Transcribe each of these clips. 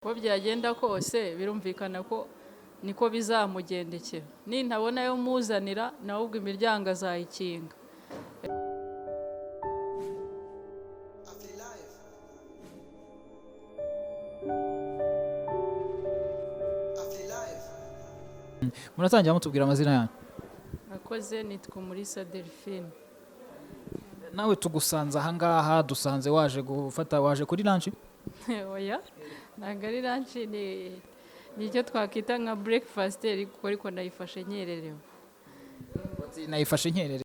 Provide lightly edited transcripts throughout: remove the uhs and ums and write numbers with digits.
Uko byagenda kose birumvikana ko niko bizamugendekera, nintabona ayo muzanira nawe ubwo imiryango azayikinga. Muratangira mutubwira amazina yanyu. Akoze, nitwa Umulisa Delphine. Nawe tugusanze ahangaha, dusanze waje gufata, waje kuri lunch. Oya, ntabwo ari lunch, ni icyo twakita nka breakfast, ariko nayifashe nkererewe. Nayifashe nkererewe.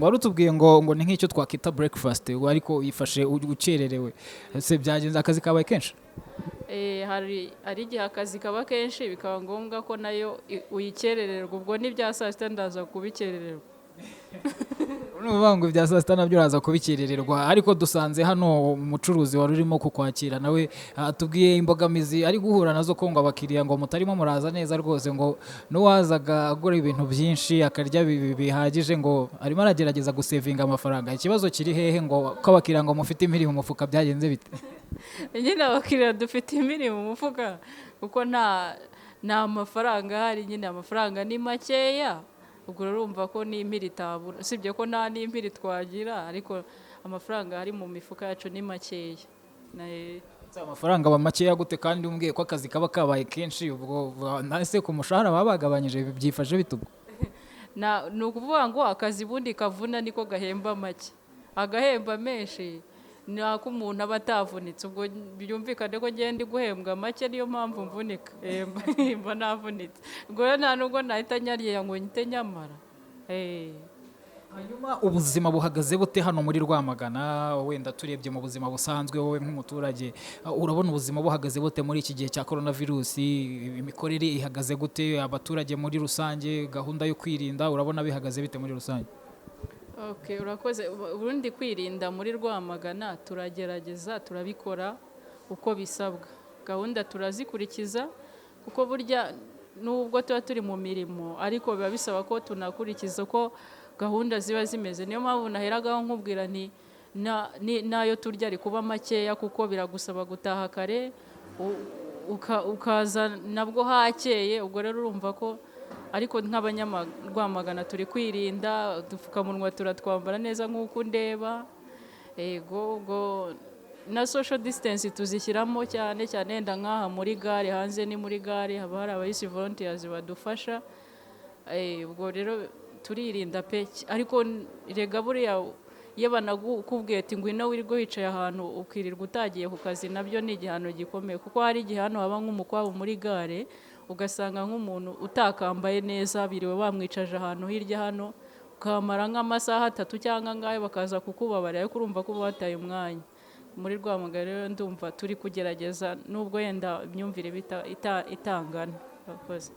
Wari utubwiye ngo ni nk'icyo twakwita breakfast, ariko uyifashe ukererewe. Ese byagenze, akazi kabaye kenshi? Hari igihe akazi kaba kenshi bikaba ngombwa ko nayo uyikerererwa, ubwo n'ibya saa sita ndaza kubikerererwa. Ni ukuvuga ngo ibya saa sita nabyo uraza kubikerererwa. Ariko dusanze hano umucuruzi wari urimo kukwakira nawe atubwiye imbogamizi ari guhura nazo, ko ngo abakiriya ngo mutarimo muraza neza rwose, ngo n'uwazaga agura ibintu byinshi akarya bihagije ngo arimo aragerageza gusevinga amafaranga. Ikibazo kiri hehe, ngo ko abakiriya ngo mufite impiri mu mufuka, byagenze bite? Nyine abakiriya dufite impiri mu mufuka kuko nta mafaranga ahari, nyine amafaranga ni makeya. Ubwo urumva ko n'impiri itabura, usibye ko nta n'impiri twagira, ariko amafaranga ari mu mifuka yacu ni makeya. Amafaranga aba makeya gute kandi umbwiye ko akazi kaba kabaye kenshi? Ubwo nase ku mushahara baba bagabanyije, byifashe bite ubwo? Ni ukuvuga ngo akazi ubundi kavuna niko gahemba make, agahemba menshi ni ako umuntu aba atavunitse. Ubwo byumvikane ko ngenda guhembwa make, niyo mpamvu mvunika. Mba navunitse, ubwo rero nta nubwo nahita nyariye ngo nyite nyamara. Hanyuma ubuzima buhagaze bute hano muri Rwamagana? Wenda turebye mu buzima busanzwe, wowe nk'umuturage urabona ubuzima buhagaze bute muri iki gihe cya korona virusi? Imikorere ihagaze gute abaturage muri rusange? Gahunda yo kwirinda urabona bihagaze bite muri rusange? Okay, urakoze. Ubundi kwirinda muri Rwamagana turagerageza, turabikora uko bisabwa, gahunda turazikurikiza, kuko burya nubwo tuba turi mu mirimo ariko biba bisaba ko tunakurikiza uko gahunda ziba zimeze. Niyo mpamvu naheragaho nkubwira nti n'ayo turya ari kuba makeya, kuko biragusaba gutaha kare, ukaza nabwo hakeye. Ubwo rero urumva ko ariko nk'abanyarwamagana turi kwirinda, udupfukamunwa turatwambara neza nk'uko ndeba, yego, ubwo na social distance tuzishyiramo cyane cyane. Yenda nk'aha muri gare, hanze ni muri gare, haba hari abayisi volunteers badufasha. Ubwo rero turirinda pe. Ariko rega buriya iyo banakubwiye ati ngwino wirirwe wicaye ahantu ukirirwa utagiye ku kazi, nabyo ni igihano gikomeye, kuko hari igihe hano haba nk'umukwabu muri gare, ugasanga nk'umuntu utakambaye neza biriwe bamwicaje ahantu hirya hano, ukamara nk'amasaha atatu cyangwa angahe bakaza kukubabarira, ariko urumva ko uba wataye umwanya. Muri Rwamagana rero ndumva turi kugerageza, nubwo yenda imyumvire itangana. Urakoze.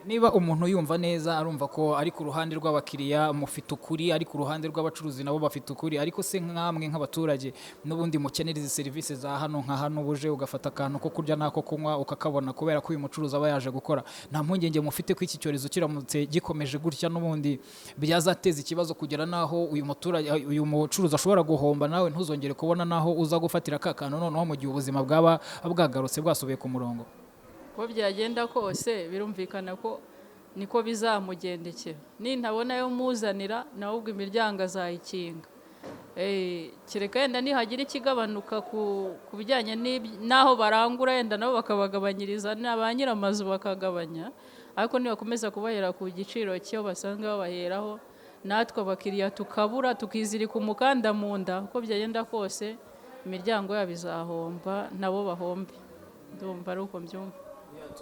Niba umuntu yumva neza arumva ko ari ku ruhande rw'abakiriya mufite ukuri, ari ku ruhande rw'abacuruzi nabo bafite ukuri. Ariko se nk'amwe nk'abaturage n'ubundi mukenera izi serivisi za hano, nka hano buje ugafata akantu ko kurya n'ako kunywa ukakabona kubera ko uyu mucuruzi aba yaje gukora, nta mpungenge mufite ko iki cyorezo kiramutse gikomeje gutya n'ubundi byazateza ikibazo kugera n'aho uyu muturage, uyu mucuruzi ashobora guhomba, nawe ntuzongere kubona n'aho uza gufatira ka kantu, noneho mu gihe ubuzima bwaba bwagarutse bwasubiye ku murongo? Uko byagenda kose birumvikana ko niko bizamugendekera, nintabona ayo muzanira nawe ubwo imiryango azayikinga. Kereka yenda nihagira ikigabanuka ku bijyanye n'aho barangura, yenda nabo bakabagabanyiriza, na ba nyir'amazu bakagabanya, ariko nibakomeza kubahera ku giciro cyo basanzwe babaheraho, natwe abakiriya tukabura, tukizirika umukanda mu nda, uko byagenda kose imiryango yabo izahomba nabo bahombe. Ndumva ari uko mbyumva.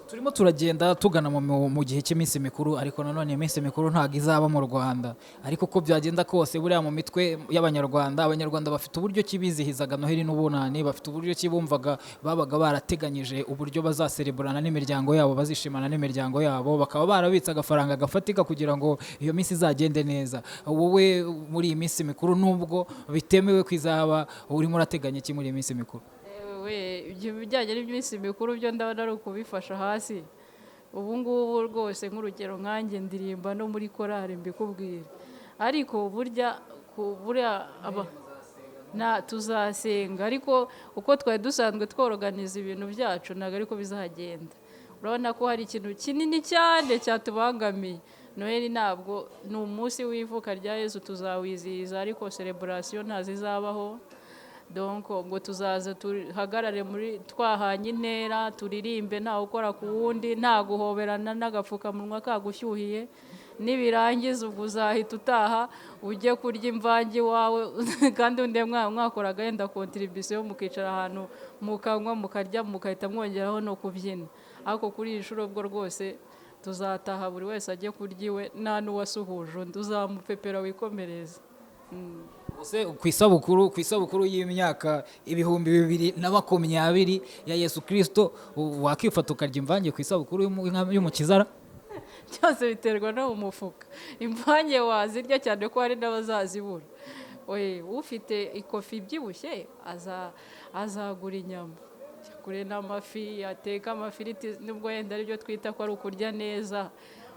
Turimo turagenda tugana mu gihe cy'iminsi mikuru, ariko nanone iminsi mikuru ntabwo izaba mu Rwanda. Ariko uko byagenda kose buriya mu mitwe y'Abanyarwanda, Abanyarwanda bafite uburyo ki bizihizaga Noheli n'Ubunani, bafite uburyo ki bumvaga babaga barateganyije uburyo bazasereburana n'imiryango yabo, bazishimana n'imiryango yabo, bakaba barabitse agafaranga gafatika kugira ngo iyo minsi izagende neza. Wowe muri iyi minsi mikuru, nubwo bitemewe ko izaba, urimo urateganya iki muri iyi minsi mikuru? Ibyo bijyanye n'iminsi mikuru byo ndabona ari ukubifasha hasi ubu ngubu rwose. Nk'urugero nkanjye ndirimba no muri korali mbikubwira, ariko burya aba Na tuzasenga, ariko uko twari dusanzwe tworoganiza ibintu byacu ntabwo ariko bizagenda. Urabona ko hari ikintu kinini cyane cyatubangamiye. Noheli ntabwo ni umunsi w'ivuka rya Yezu, tuzawizihiza, ariko celebration ntazizabaho. Donc ubwo tuzaza tuhagarare muri twahanye intera, turirimbe ntawe ukora ku wundi, nta guhoberana, n'agapfukamunwa kagushyuhiye. Nibirangiza ubwo uzahita utaha ujye kurya imvange iwawe, kandi undi mwakoraga yenda contribution, mukicara ahantu mukanywa, mukarya, mugahita mwongeraho no kubyina. Ariko kuri iyi nshuro bwo rwose tuzataha buri wese ajye kurya iwe, nta n'uwasuhuje undi, uzamupepera wikomereze. Ese ku isabukuru y'imyaka 2020 ya Yesu Kirisito wakifata ukarya imvange ku isabukuru y'Umukiza? Byose biterwa no mu mufuka. Imvange wazirya, cyane ko hari n'abazazibura. We ufite ikofi ibyibushye azagura inyama, agure n'amafi, ateke amafiriti, nubwo wenda aribyo twita ko ari ukurya neza.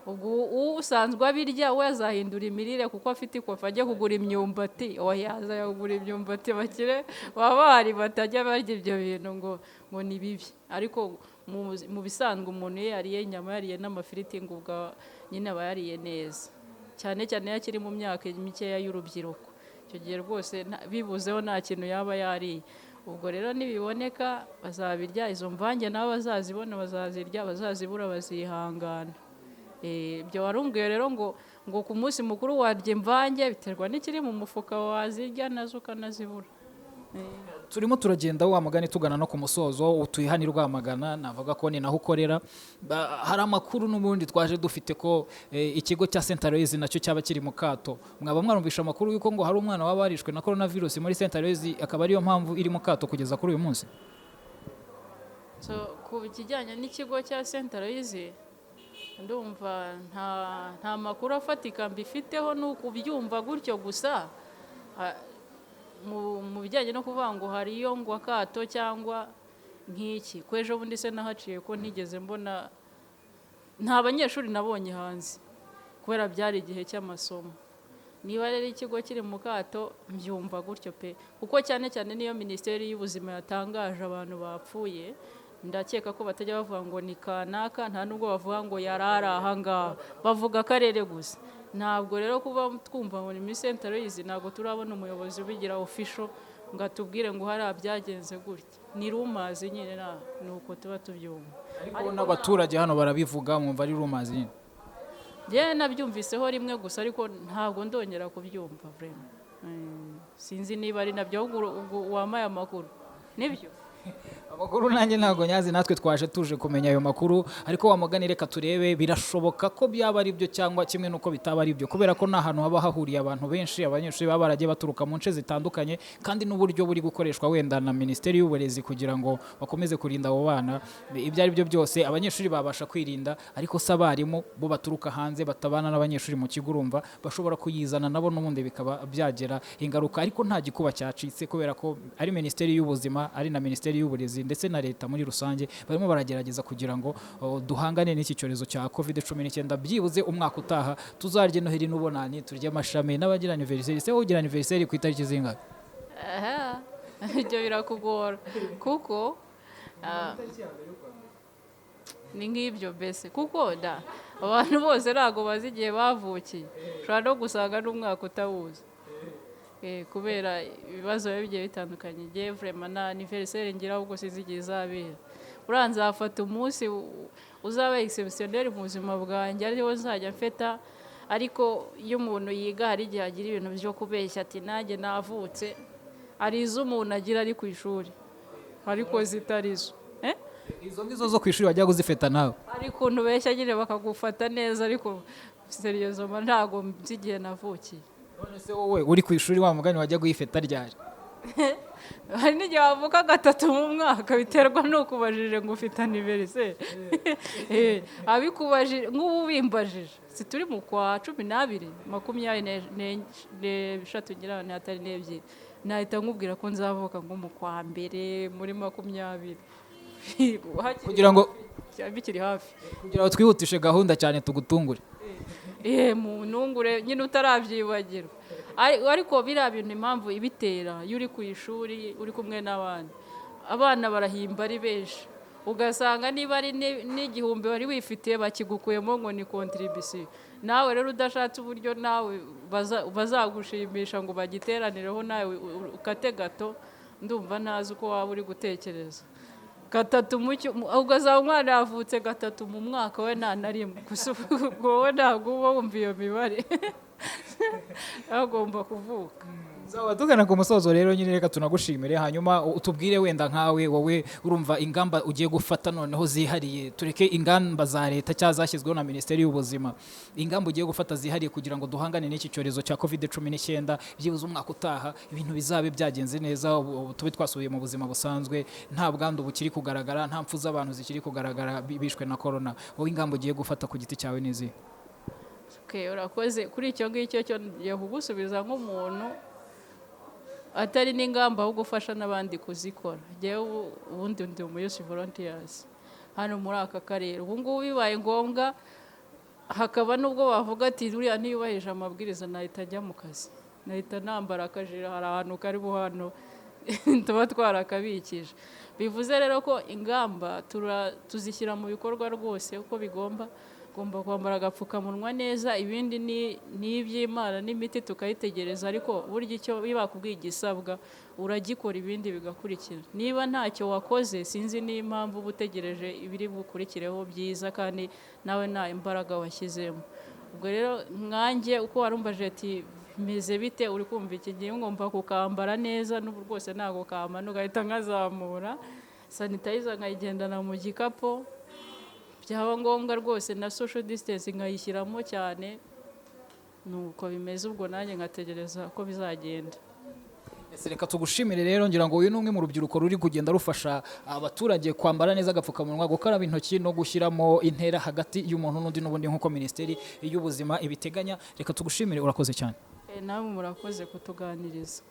Ubwo usanzwe abirya we azahindura imirire kuko afite ikofi, ajya kugura imyumbati. Oya, azajya kugura imyumbati. Bakire baba bahari batajya barya ibyo bintu ngo ni bibi, ariko mu bisanzwe umuntu iyo yariye inyama, yariye n'amafiriti, ngo ubwo nyine aba yariye neza, cyane cyane iyo akiri mu myaka mikeya y'urubyiruko. Icyo gihe rwose bibuzeho nta kintu yaba yariye. Ubwo rero nibiboneka bazabirya izo mvange, nabo bazazibona bazazirya, bazazibura bazihangana. Ibyo warumbwiye rero ngo ku munsi mukuru warya imvange, biterwa n'ikiri mu mufuka, wazirya nazo ukanazibura. Turimo turagenda wa mugani tugana no ku musozo. Utuye hano i Rwamagana, navuga ko ni naho ukorera. Hari amakuru n'ubundi twaje dufite ko ikigo cya Saint Aloys nacyo cyaba kiri mu kato. Mwaba mwarumvisha amakuru y'uko ngo hari umwana waba warishwe na coronavirus muri Saint Aloys, akaba ariyo mpamvu iri mu kato kugeza kuri uyu munsi? So ku kijyanye n'ikigo cya Saint Aloys, ndumva nta makuru afatika mbifiteho, ni ukubyumva gutyo gusa. Mu bijyanye no kuvuga ngo hariyo ngo akato cyangwa nk'iki, ko ejo bundi se nahaciye ko ntigeze mbona, nta banyeshuri nabonye hanze kubera byari igihe cy'amasomo. Niba rero ikigo kiri mu kato, mbyumva gutyo pe, kuko cyane cyane niyo Minisiteri y'Ubuzima yatangaje abantu bapfuye, ndakeka ko batajya bavuga ngo ni kanaka, nta nubwo bavuga ngo yari ari aha ngaha, bavuga akarere gusa. Ntabwo rero kuba twumva ngo ni muri Saint Aloys, ntabwo turabona umuyobozi ubigira official ngo atubwire ngo hariya byagenze gutya. Ni rumors nyine, ni uko tuba tubyumva. Ariko n'abaturage hano barabivuga, mwumva ari rumors nyine. Njyewe nabyumviseho rimwe gusa, ariko ntabwo ndongera kubyumva vraiment. Sinzi niba ari nabyo, ahubwo ubwo wampaye amakuru nibyo. Amakuru nanjye ntabwo nyazi, natwe twaje tuje kumenya ayo makuru. Ariko wa mugani reka turebe, birashoboka ko byaba ari byo cyangwa kimwe n'uko bitaba ari byo, kubera ko ni ahantu haba hahuriye abantu benshi, abanyeshuri baba baragiye baturuka mu nce zitandukanye, kandi n'uburyo buri gukoreshwa wenda na Minisiteri y'Uburezi kugira ngo bakomeze kurinda abo bana. Ibyo ari byo byose abanyeshuri babasha kwirinda, ariko se abarimu bo baturuka hanze batabana n'abanyeshuri mu kigo, urumva bashobora kuyizana nabo n'ubundi bikaba byagira ingaruka. Ariko nta gikuba cyacitse, kubera ko ari Minisiteri y'Ubuzima, ari na Minisiteri y'Uburezi ndetse na leta muri rusange barimo baragerageza kugira ngo duhangane n'iki cyorezo cya COVID-19. Byibuze umwaka utaha tuzarye Noheli n'ubonani, turye amashami n'abagira anniversaire. Se wowe ugira anniversaire ku itariki zingahe? Aha, ibyo birakugora kuko ni nk'ibyo mbese, kuko da abantu bose ntabwo bazi igihe bavukiye. Ushobora no gusanga n'umwaka utawuzi. Kubera ibibazo biba bigiye bitandukanye. Ngewe vraiment nta anniversaire ngira, ahubwo sinzi igihe izabera. Uriya nzafata umunsi uzaba exceptionnel mu buzima bwanjye, ariwo nzajya mfeta. Ariko iyo umuntu yiga hari igihe agira ibintu byo kubeshya, ati nanjye navutse. Hari izo umuntu agira ari ku ishuri ariko zitari zo. Eh? Izo ngizo zo ku ishuri wajya kuzifeta nawe? Hari ukuntu ubeshya nyine bakagufata neza, ariko sérieusement ntabwo nzi igihe navukiye. None se wowe uri ku ishuri, wa mugani wajya kuyifeta ryari? Hari n'igihe wavuka gatatu mu mwaka, biterwa n'ukubajije ngo ufite anniversaire. Abikubajije nk'ubu bimbajije, si turi mu kwa 12, 23 ngira ngo atari n'ebyiri, nahita nkubwira ko nzavuka nko mu kwa mbere muri 20. Kugira ngo bikiri hafi. Kugira ngo twihutishe gahunda cyane tugutungure. Mu ntungure nyine utarabyibagirwa. Ariko biriya bintu impamvu ibitera, iyo uri ku ishuri uri kumwe n'abandi, abana barahimba ari benshi, ugasanga niba ari n'igihumbi wari wifitiye bakigukuyemo ngo ni contribution. Nawe rero udashatse uburyo nawe bazagushimisha ngo bagiteranireho, nawe ukate gato. Ndumva ntazi uko waba uri gutekereza gatatu mu ugasanga umwana yavutse gatatu mu mwaka, we nta na rimwe gusa. Ubwo wowe ntabwo uba wumva iyo mibare agomba kuvuka. Sawa, tugana ku musozo rero nyine, reka tunagushimire, hanyuma utubwire wenda nkawe, wowe urumva ingamba ugiye gufata noneho zihariye, tureke ingamba za leta cyangwa zashyizweho na Minisiteri y'Ubuzima, ingamba ugiye gufata zihariye kugira ngo duhangane n'iki cyorezo cya COVID-19, byibuze umwaka utaha ibintu bizabe byagenze neza, ubu tube twasubiye mu buzima busanzwe, nta bwandu bukiri kugaragara, nta mpfu z'abantu zikiri kugaragara bishwe na corona. Wowe ingamba ugiye gufata ku giti cyawe ni izihe? Okay, urakoze kuri icyo ngicyo. Cyo ngiye kugusubiza nk'umuntu atari n'ingamba, ahubwo gufasha n'abandi kuzikora. Njyewe ubundi ndi umu youth volunteers hano muri aka karere. Ubu ngubu bibaye ngombwa, hakaba n'ubwo bavuga ati uriya ntiyubahirije amabwiriza, nahita ajya mu kazi, nahita nambara akajire. Hari ahantu kari hano tuba twarakabikije. Bivuze rero ko ingamba tuzishyira mu bikorwa rwose uko bigomba. Ugomba kwambara agapfukamunwa neza, ibindi ni iby'Imana n'imiti tukayitegereza. Ariko burya icyo iyo bakubwiye igisabwa uragikora, ibindi bigakurikira. Niba ntacyo wakoze, sinzi n'impamvu uba utegereje ibiri bukurikireho byiza kandi nawe nta imbaraga washyizemo. Ubwo rero nkanjye uko warumbaje ati bimeze bite, uri kumva iki gihe ngomba kukambara neza. N'ubu rwose ntabwo kamanuka, ugahita nkazamura, sanitizer nkayigendana mu gikapu, byaba ngombwa rwose na social distance nkayishyiramo cyane. Nuko bimeze, ubwo nanjye nkategereza ko bizagenda. Ese reka tugushimire rero. Ngira ngo uyu ni umwe mu rubyiruko ruri kugenda rufasha abaturage kwambara neza agapfukamunwa, gukaraba intoki no gushyiramo intera hagati y'umuntu n'undi, n'ubundi nk'uko Minisiteri y'Ubuzima ibiteganya. Reka tugushimire, urakoze cyane. Namwe murakoze kutuganiriza.